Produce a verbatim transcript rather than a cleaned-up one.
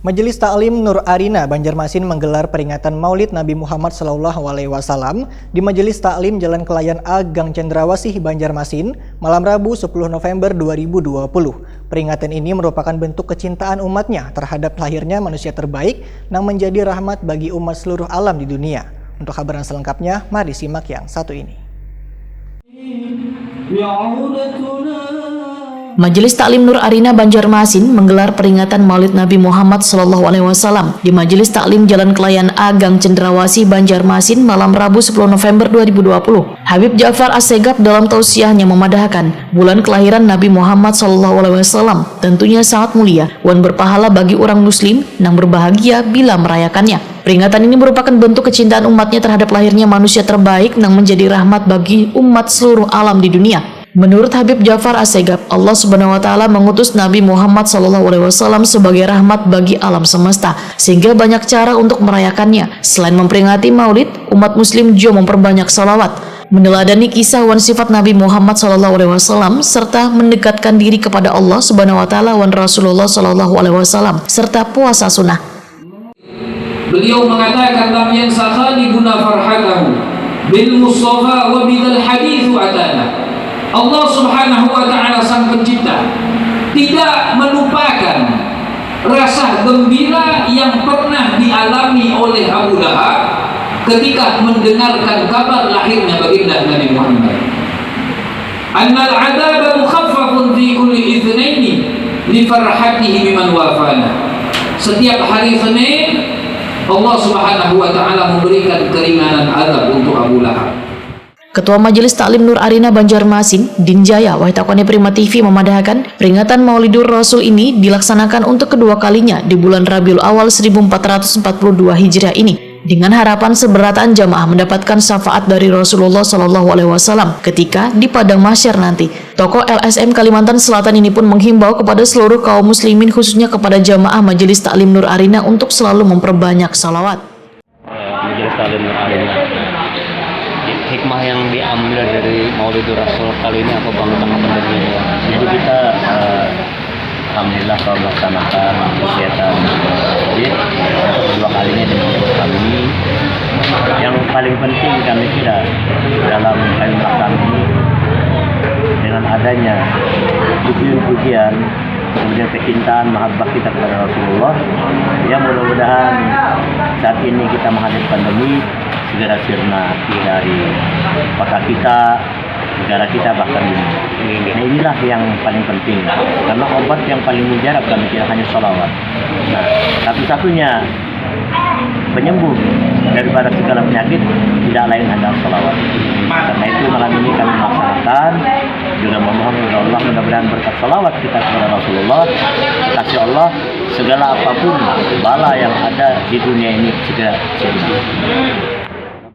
Majelis Taklim Nur Arina Banjarmasin menggelar peringatan Maulid Nabi Muhammad sallallahu alaihi wasallam di Majelis Taklim Jalan Kelayan A, Gang Cendrawasih, Banjarmasin, malam Rabu, sepuluh November dua ribu dua puluh. Peringatan ini merupakan bentuk kecintaan umatnya terhadap lahirnya manusia terbaik nang menjadi rahmat bagi umat seluruh alam di dunia. Untuk kabar selengkapnya, mari simak yang satu ini. Majelis Taklim Nur Arina Banjarmasin menggelar peringatan Maulid Nabi Muhammad sallallahu alaihi wasallam di Majelis Taklim Jalan Kelayan A, Gang Cendrawasih, Banjarmasin, malam Rabu, sepuluh November dua ribu dua puluh. Habib Ja'far Assegaf dalam tausiahnya memadahkan, bulan kelahiran Nabi Muhammad sallallahu alaihi wasallam tentunya sangat mulia wan berpahala bagi orang muslim nang berbahagia bila merayakannya. Peringatan ini merupakan bentuk kecintaan umatnya terhadap lahirnya manusia terbaik nang menjadi rahmat bagi umat seluruh alam di dunia. Menurut Habib Ja'far Assegaf, Allah Subhanahu wa Ta'ala mengutus Nabi Muhammad sallallahu alaihi wasallam sebagai rahmat bagi alam semesta, sehingga banyak cara untuk merayakannya. Selain memperingati Maulid, umat Muslim juga memperbanyak salawat, meneladani kisah wan sifat Nabi Muhammad sallallahu alaihi wasallam, serta mendekatkan diri kepada Allah Subhanahu wa Ta'ala wan Rasulullah sallallahu alaihi wasallam, serta puasa sunnah. Beliau mengatakan, "Lam yansa khalibuna farhatahu bil Mustafa wa bidzal haditsu atana." Allah Subhanahu wa Ta'ala, Sang Pencipta, tidak melupakan rasa gembira yang pernah dialami oleh Abu Lahab ketika mendengarkan kabar lahirnya baginda Nabi Muhammad. "Annal adzaba mukhaffafun fi kulli itsnaini li farhatihi biman wafana." Setiap hari Senin, Allah Subhanahu wa Ta'ala memberikan keringanan azab untuk Abu Lahab. Ketua Majelis Taklim Nur Arina Banjarmasin, Din Jaya, wahid takoni Prima T V memadahakan, peringatan Maulidur Rasul ini dilaksanakan untuk kedua kalinya di bulan Rabiul Awal seribu empat ratus empat puluh dua Hijriah ini, dengan harapan seberataan jamaah mendapatkan syafaat dari Rasulullah sallallahu alaihi wasallam ketika di padang mahsyar nanti. Tokoh L S M Kalimantan Selatan ini pun menghimbau kepada seluruh kaum muslimin, khususnya kepada jamaah Majelis Taklim Nur Arina, untuk selalu memperbanyak salawat. Majelis Taklim Nur Arina. Hikmah yang diambil dari Maulidur Rasul kali ini apa, Bang, tengah pandemi ini? Jadi kita, eh, alhamdulillah, telah melaksanakan kegiatan Maulid untuk kedua kalinya di Maulid kami. Yang paling penting kami kira dalam kami melaksanakan ini, dengan adanya pujian-pujian, kemudian kecintaan, mahabbah kita kepada Rasulullah, ya, mudah-mudahan saat ini kita menghadapi pandemi segera sirna dari kota kita, negara kita, bahkan dunia. Nah, inilah yang paling penting, karena obat yang paling mujarab kami kira hanya sholawat. Nah, satu-satunya penyembuh daripada segala penyakit tidak lain adalah sholawat. Karena itu, malam ini kami melaksanakan, juga memohon kepada Allah, mudah-mudahan berkat sholawat kita kepada Rasulullah, kasih Allah, segala apapun bala yang ada di dunia ini segera sembuh.